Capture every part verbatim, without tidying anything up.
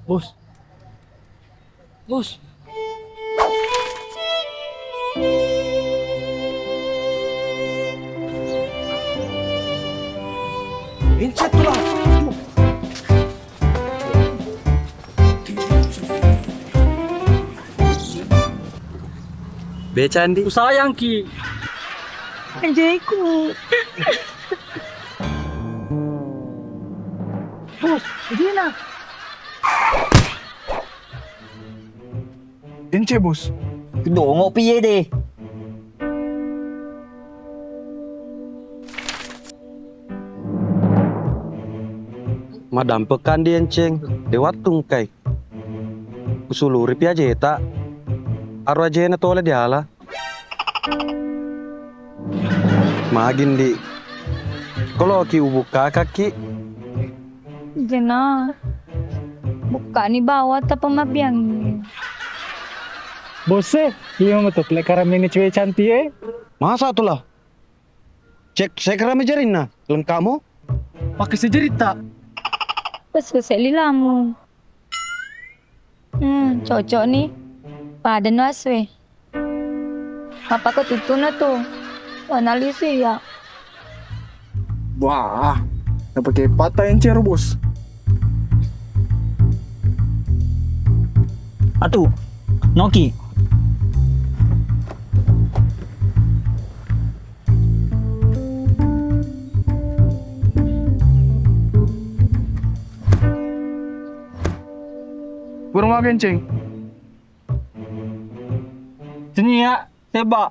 Bos. Bos. Incet lah. Beca, Andi. Ku sayangki. Anjingku. Bos, Dina. Ence, Bos. Dongo piye de? Madampekkan di enceng, de wattu engkai. Kusuluripi ajeta. Aro ajena tole diala. Magi, Ndi. Koloki ubukkakakki. Jena. Bukkani bawang tappa mabbiangngi. Bos e, lima metu pole karamene cewek cantik e. Masa tu lah? Cek, saya kerame jarinna, lengkamo? Pakai sejeritta. Bos, bos, lilamu. Hmm, cocok ni. Pada no aswe. Apa ko tutuna tu? Wana lisu ya. Wah, napake pata encero, Bos. Atu, noki. Burung agenceng. Tania, seba.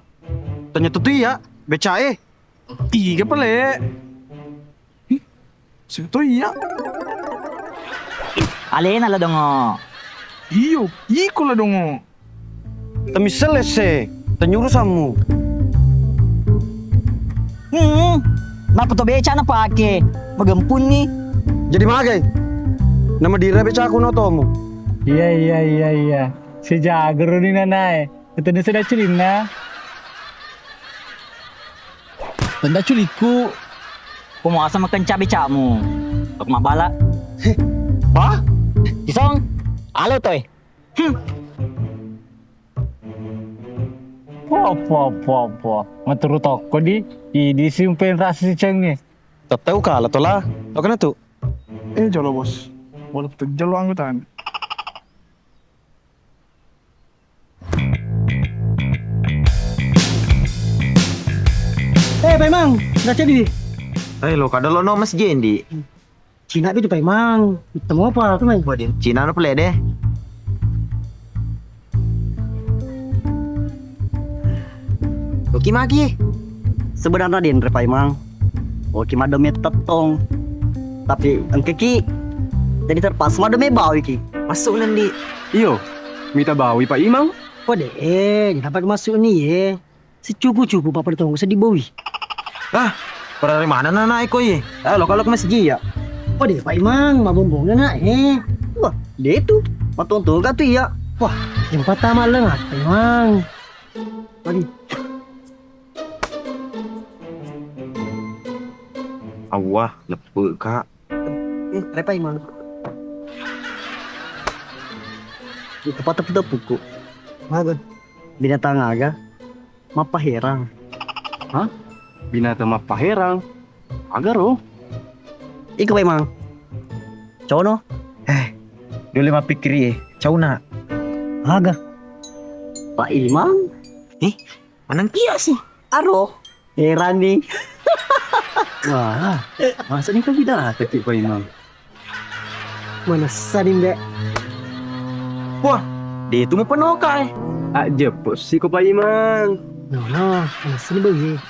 Tanya tutu iya, becae. Tiga pale. Ih, siapa tuh iya? Alena la dongo. Iyo, iko la dongo. Temissel esse, tenyurusammu. Hmm, nappa to beca napake, magempunni. Jadi magai? Nama dira becaku no tomu. Iya, iya, iya, iya. Sejagero ni nanae. Ketemu sudah culinna. Tenda culikku. Pemuasa makenca becakmu. Aku mabala. Heh, bah? Isong. Halo, Toy. Hmm. Po, po, po, po. Maturu tokko di. Idi simpeng rasa si cengnge. Tattau kala tola. Lokana tu. Eh, jolo, Bos. Wala tu jolo anggotana. Eh, Paimang, nggak jadi. Eh, lo kada lo no Mas Jendi. Cina itu Paimang. Hitam apa tuh, Mang? Waduh, Cina no pele deh. Oke, maki. Sebenarnya denre Paimang. Oke, madome tettong. Tapi engkeki jadi terpaksa madome bawi ki. Masuk nanti. Iyo, mita bawi Pak Imang. Kode, eh, kenapa masuk ni, eh? Secuku-cuku papa ditongko seddi bowi. Ah, pada dari mana nana iko ye? Ah, lo kalau ke masjid ya. Kode, Pak Imang, mabombong na, eh. Wah, dia tu. Matong-tong ka tu iya. Wah, yang pertama lengah, Pak Imang. Aduh. Awah, leppe ka. Eh, repai, Mang. Tepat tepu-tepuku. Aga? Binatang aga? Mappaherang. Hah? Binatang mappaherang? Aga ro? Iko, Pak Imang. Cono? Eh, dole mappikkiri e. Cauna. Aga? Pak Imang? Eh, manang kia sih? Aro. Herani. Wah, masa ni kau bidata ki Pak Imang? Manessa ni, Mbak. Wah, dia itu mau penoka eh. Ajeppo siko Pak Imang. No, no, manessa ni, Bang.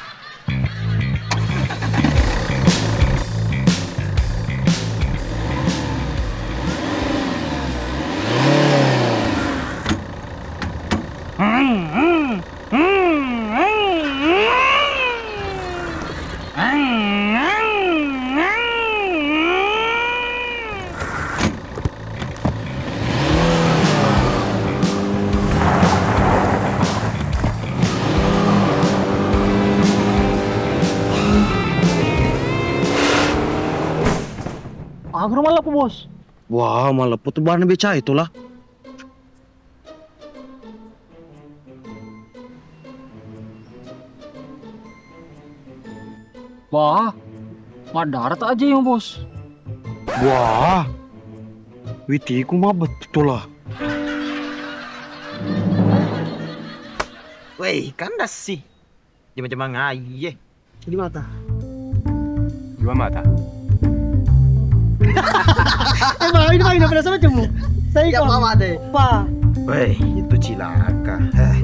Aku rumah laku, Bos. Wah, maleppo tu bana becae tu lah. Wah, maddarat aja ya, Bos. Wah, witiku mabettu tu lah. Wei, kandassi. Jama-jama ngaye. Di mata. Dua mata. Eh, Bang, ini Bang, ini pada sama cemu. Saya Ya, kau. Mama deh. Pa. Weh, itu cilaka. Eh.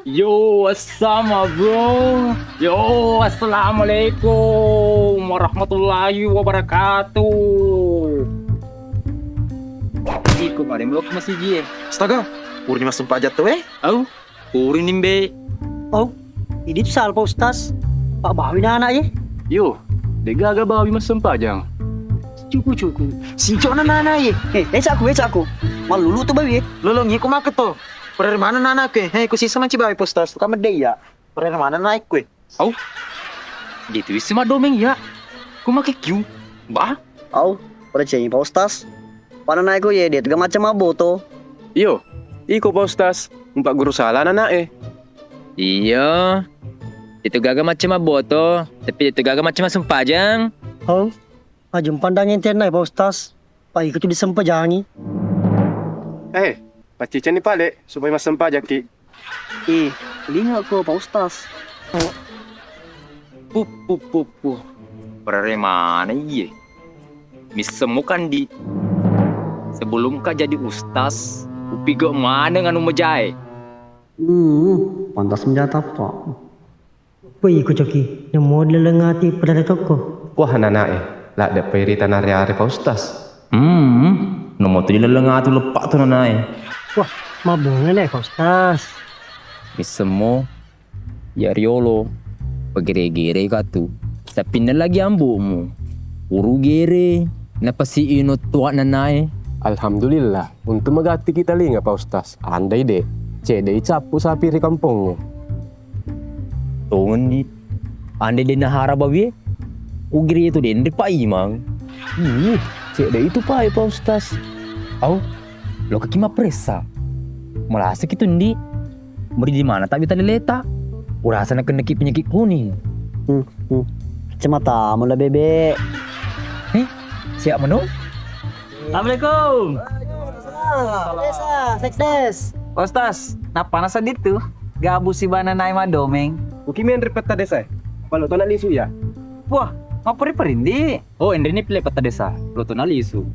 Yo, what's up, my bro? Yo, assalamualaikum warahmatullahi wabarakatuh. Iko pada melok masih jie. Astaga, urni masem pajat tuh, eh? Au. Puri nimbe. Oh, idi sal, Pak Ustaz. Pak Bawi na anak ye? Yo, de gaga Bawi massempajang. Cuku-cuku. Sincona nana ye. Eh, eh, cakku, eh, cakku. Malulu tu Bawi ye. Lolong ye, ku maka to. Perere mana nana ke? Hei, ku sisa manci Bawi, Pak Ustaz. Tukang medde ya. Perere mana naik kue? Au. Dia tu isi madomeng ya. Ku make kiu. Bah. Au, percaya Pak Ustaz. Pananae ko ye, de tu ga macam mabboto. Iyo, iko Pak Ustaz, umpagguru sala anana'e. Iya, de tu gaga macam mabboto, tapi de tu gaga macam massempajang. Hong, aju mpandangi tennae Pak Ustaz, pa iko tu disempajangi. Eh, paccicani pale supaya massempajakki. Eh, linga ko Pak Ustaz. Puh, puh, puh, puh. Perere mana iye? Missemmu kan, Di. Sebelum ka jadi ustaz, upige maneng anu mejae. Hmm, pantas menjata, Pak. Woi, iko coki, namo laleng ati pada rekokko. Wah, anana'e, ladde pai rita nare-are Pak Ustaz. Hmm, namo tu laleng ati leppa tu nanae. Wah, mabunga ne Pak Ustaz. Missemmo, ya riolo, pagere-gere ka tu. Sappinna lagi ambo'mu. Uru gere, napasi ino tua nanae. Alhamdulillah, untung magatti kita linga Pak Ustaz. Andai de, cedde i cappu sapi ri kampongnge. Tongendi. Ande de nahara bawie. Ugiri tu denre Pak Imang. Uh, cedde itu Pak, Pak Ustaz. Au, lo kaki mapressa. Melasaki tu ndi. Meri di mana tak bita leleta. Urasa nakenneki penyakit kuning. Hmm, hmm. Kacamata mula bebek. Eh, siap menu? Assalamualaikum. Waalaikumsalam. Desa, Sekdes. Pak Ustaz, nappa nasedding tu? Gabu sibana nae madomeng. Uki menre petta desa. Palo tona lisu ya. Wah, maperi-peri ndi. Oh, enre ni pile petta desa. Lo tona lisu.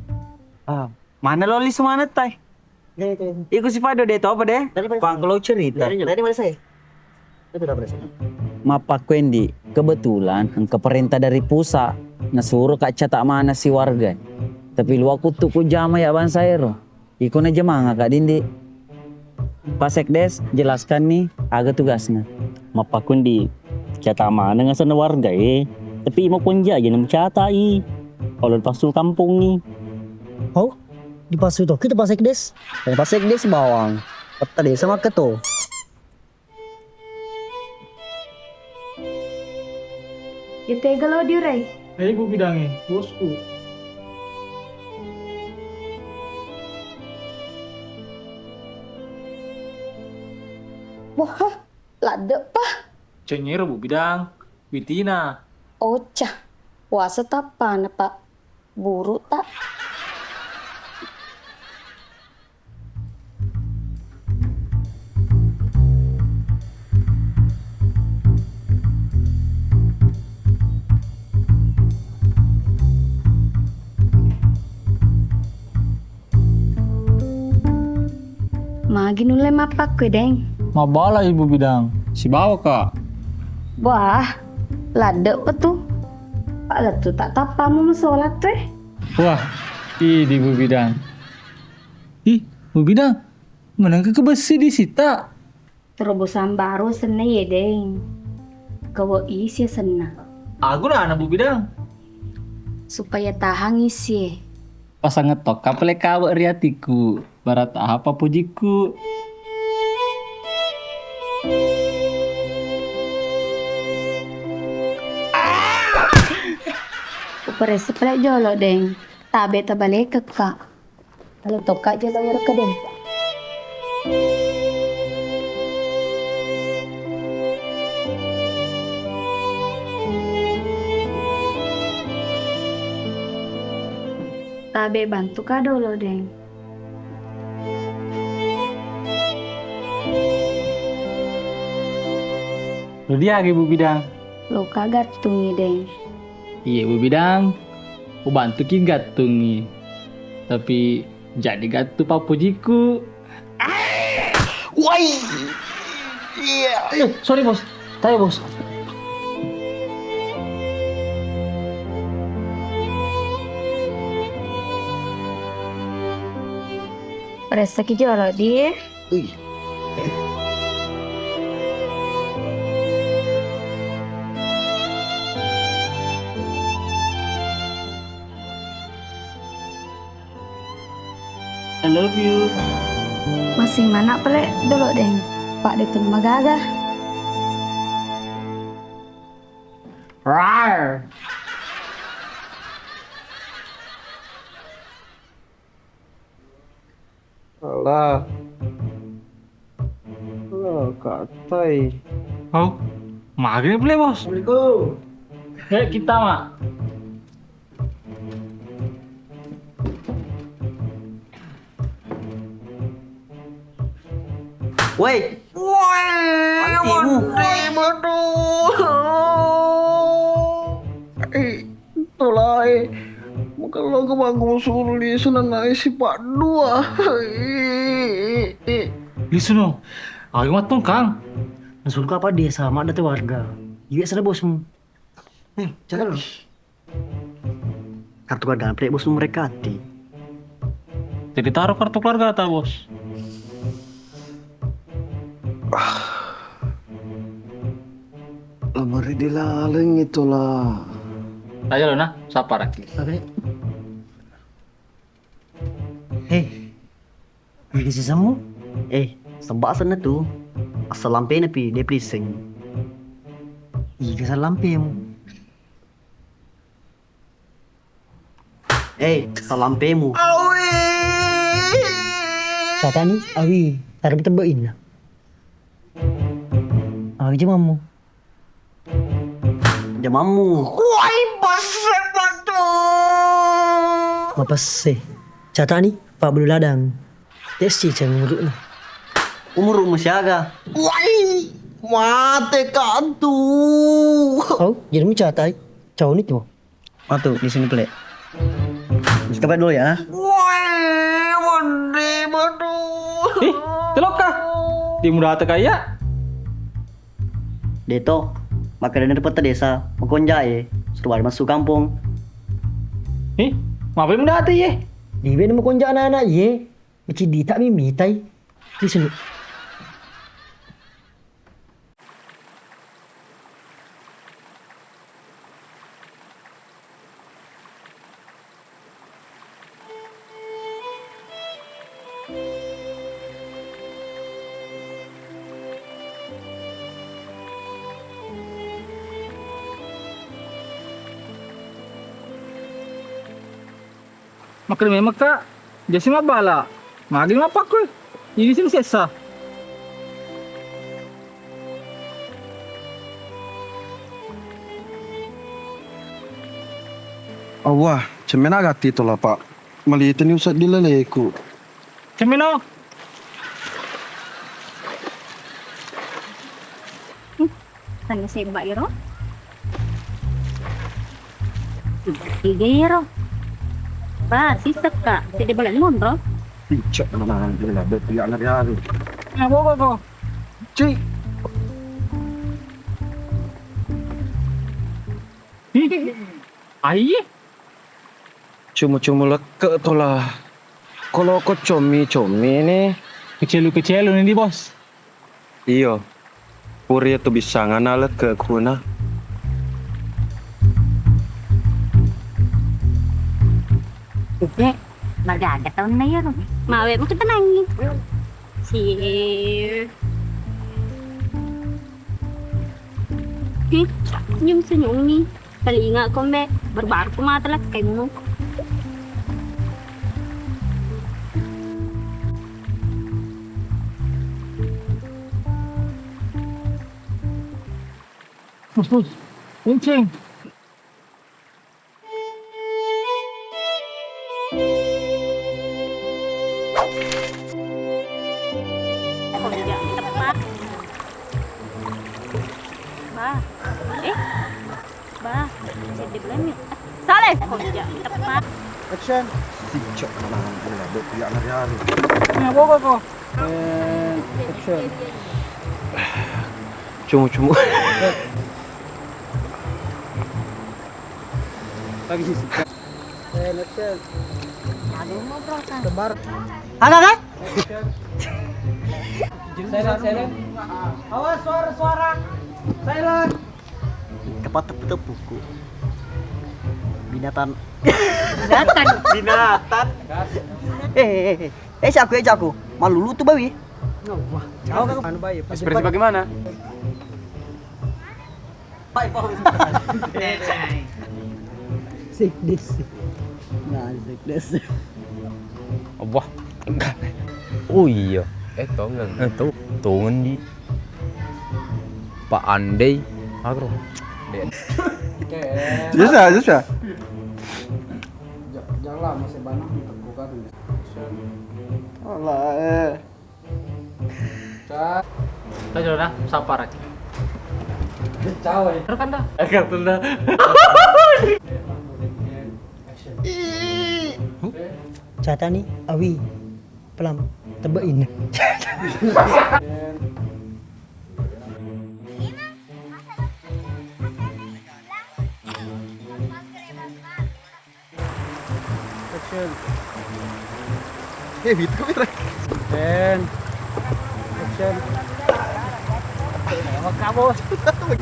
Ah, mana lo lisu mana tai? Iku si Fado de to apa de? Pangkelo cerita. Mappakkuendi, kebetulan engka perintah dari pusat, nasuro ka cata mana si warga. Tapi luaku tu ku jama ya bangsa ero. Iko na jamanga ka dindi. Pak Sekdes, jelaskan ni aga tugasna. Mappakkuendi, cata mana ngasana warga e. Tapi mau kunja aja nemu cata i. Kalau pas kampung ni. Oh, Dipassu tokki tu Pak Sekdes. Eh, Pak Sekdes bawang. Petta desa makketo. Iya tega lo diurai? Eh, Bu Bidange, bosku. Wah, ladde pa. Cengero Bu Bidang, witina. Oca, wasa tappana Pak. Buruk tak? Magi nulle mappakkue, Deng? Mabbala Ibu Bidang, sibawa ka. Wah, ladde pa tu. Pak lettu tak tappamu masolat tu, eh. Wah, idi Bu Bidang. Ih, Bu Bidang, menengka ke besi di sita. Terobosan baru senna ye, Deng. Gawa isi senna. Agunana Bu Bidang? Supaya tahang isi. Pasang ngetok kapale kawe ri atiku. Barat apa pujiku. Paressa pale jolo, Deng. Tabe tabalekekka. Kalau tokka jolo ero kedeng. Tabe bantuka dolo, Deng. Lo diagi, Bu Bidang? Loka gattungi, Deng. Iye, Bu Bidang. Ubantuki gattungi. Tapi jadi gattu pappojiku. Woi. Iya. Eh, sorry, Bos. Tayo, Bos. Paressaki jolo, Di. Ui. I love you. Masing mana pale dolo, Deng. Pak de tu magaga. Rar. Alah. Alah, katai. Oh, magi ni pale, Bos? Assalamualaikum. Eh, kita, Mak. Woi. Woi, matimu. Mati, aduh. Eh, tolae. Maka lo ke bangun suli senanai si Pak Dua. Lisuno. Ayo matong, Kang. Nasulka apa desa, mak date warga. Iwe sana bosmu. Eh, jangan lo. Kartu keluarga pale, Bos, nomor rekening. Jadi taro kartu keluarga ta, Bos? Nomor dilaleng itulah. Ayo lo, nah, sapa raki? Oke. Hei, iga sisemmu? Eh, sebba asenna tu. Asal lampena pi, de peliseng. Iga asal lampemu? Eh, asal lampemu. Awi. Satani, awi, tarbi tebbe inna. Awi jamammu. Jamammu. Wai, pesse batu. Mapesse. Catani, Pak Bulu Ladang. Tesi ceng umurukna. Umurukmu siaga? Wai, mate katu. Oh, jadi mu catai. Cau ni tu. Matu di sini pale. Kita pale dulu ya. Wai, mende batu. Ih, telokka. Di muda kaya. Deto, makkedani ripetta desa, makonjae, suruh balik masuk kampung. Eh, mapai mudata iye? Diwe makonja anak-anak iye, macidita mi mitai. Di sini. Makkeda memekka, jasi mabbala, magi mappakkoi, idi sini sessa. Awwah, cemmena gatti tola, Pak. Maliteni usedding leleku. Cemmeno. Hmm, tania sebba iro. Tiga iro. Ba, sisekka. Tidak boleh monro. Picak mana dia, dia anak yaru. Nah, bobo ko. Ci. Ih, ai. Cumu-cumu lekke tola. Kolo ko commi-commi ni. Kecelu-kecelu ni di, Bos. Iyo. Pura iya tu bissangana lekke kuna. Oke, magaga taunna iyaro. Mawe mu ketenangi. Si. Ih, senyum-senyum ni. Telinga kombe, berbarku mata lekkengmu. Sus, sus. Kuncing. Bah. Eh? Bah. Sedih belum nih? Saleh. Action. Sicok manang pula, dok, ya, hari-hari. Nah, bawa kok. And action. Cumu-cumu. Lagi sih. And action. Aduh, mau berangkat. Sebar. Ada kan? Silent, silent. Awas suara-suara. Silent. Tepat tepu-tepuku. Binatang. Binatang. Binatang. Eh, eh, eh, eh. Eh, caku, eh, caku. Malulu tu bawi. Wah, jauh kan anu bayi. Ekspresi bagaimana? Sik, dis. Nah, sik, dis. Wah. Oh iya. Eh, tongen. Eh, to-, tongen di. Pak Andai. Agro. Oke. Bisa, bisa. Ja-, jangan lama sebanyak untuk buka tuh. Alah, eh. Tadi udah sapar aja. Cawe. Terus kan dah. Agak tunda. Catani awi pelam tebein. Action. Eh, itu kamera. And action. Maka bos.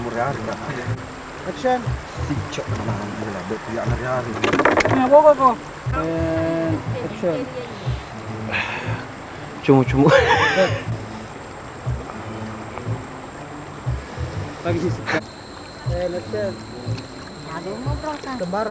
Murah, murah. Action. Sicok manang pula, dok, ya, hari-hari. Nah, bawa kok. And action. Cumu-cumu. Lagi sih. And action. Aduh, mau berangkat. Sebar.